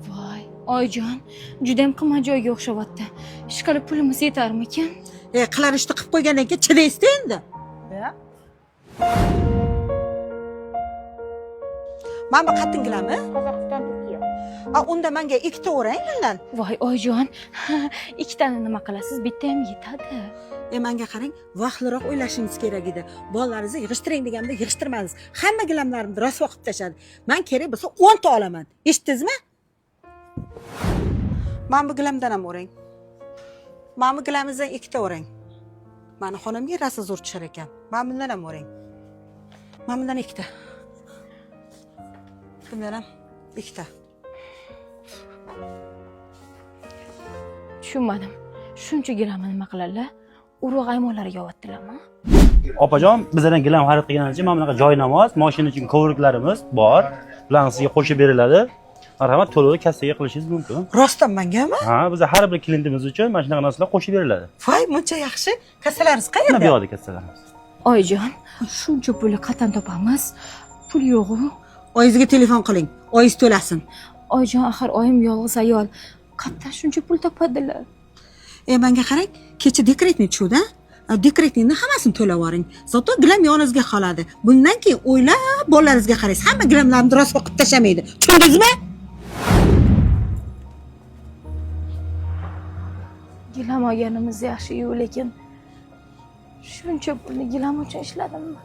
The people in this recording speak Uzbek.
Voy, oyijon, judayam qimmat joyga o'xshavyapti. Ishqilib pulimiz yetarmikan? Qilar ishni qilib qo'ygandan keyin chidaysizda endi. Mana bu qattin gilammi? Qozog'iston, Turkiya. A, unda menga ikkita o'rang bundan. Voy, oyijon, ikkitani nima qilasiz? Bitta ham yetadi. Menga qarang, vaqtliroq o'ylashingiz kerak edi. Bolalaringizni yig'ishtiring deganimda yig'ishtirmadingiz. Hamma gilamlarimni rasvo qilib tashladi. Man kerak bo'lsa 10 ta olaman. Eshitdingizmi? Mana bu gilamdan ham o'rang. Mana bu gilamizdan ikkita o'rang. Mani xonamga rosa zo'r tushar ekan. Mana bundan ham o'rang. Mana bundan ikkita. Bundan ham ikkita. Tushunmadim. Shuncha gilamni nima qiladilar? Urug' aymonlari yovyaptilarmi? Opajon, bizlardan gilam xarid qilganingiz uchun mana bunaqa joy namoz, mashina uchun kovriklarimiz bor. Bularni sizga qo'shib beriladi. Marhamat, to'lovni kassaga qilishingiz mumkin. Rostdan mangami? Ha, biz har bir klientimiz uchun mana shunaqa narsalar qo'shib beriladi. Voy, muncha yaxshi. Kassalaringiz Mana bu qayerda? yoqda kassalarimiz. Oyijon, shuncha pulni qatdan topamiz? Pul yo'q-u. Oyingizga telefon qiling. Oyingiz to'lasin. Oyijon, axir oyim yolg'iz ayol. Qatdan shuncha pul topadilar? Menga qarang, kecha dekretni tushuvdi. Dekretni hammasini to'lab yuboring. Zato gilam yoningizga qoladi. Bundan keyin o'ylab bolalaringizga qaraysiz. Hamma gilamlarni rasvo qilib tashlamaydi. Tushundingizmi? Gilam olganimiz yaxshi-yu, lekin shuncha pulni gilam uchun ishladimmi?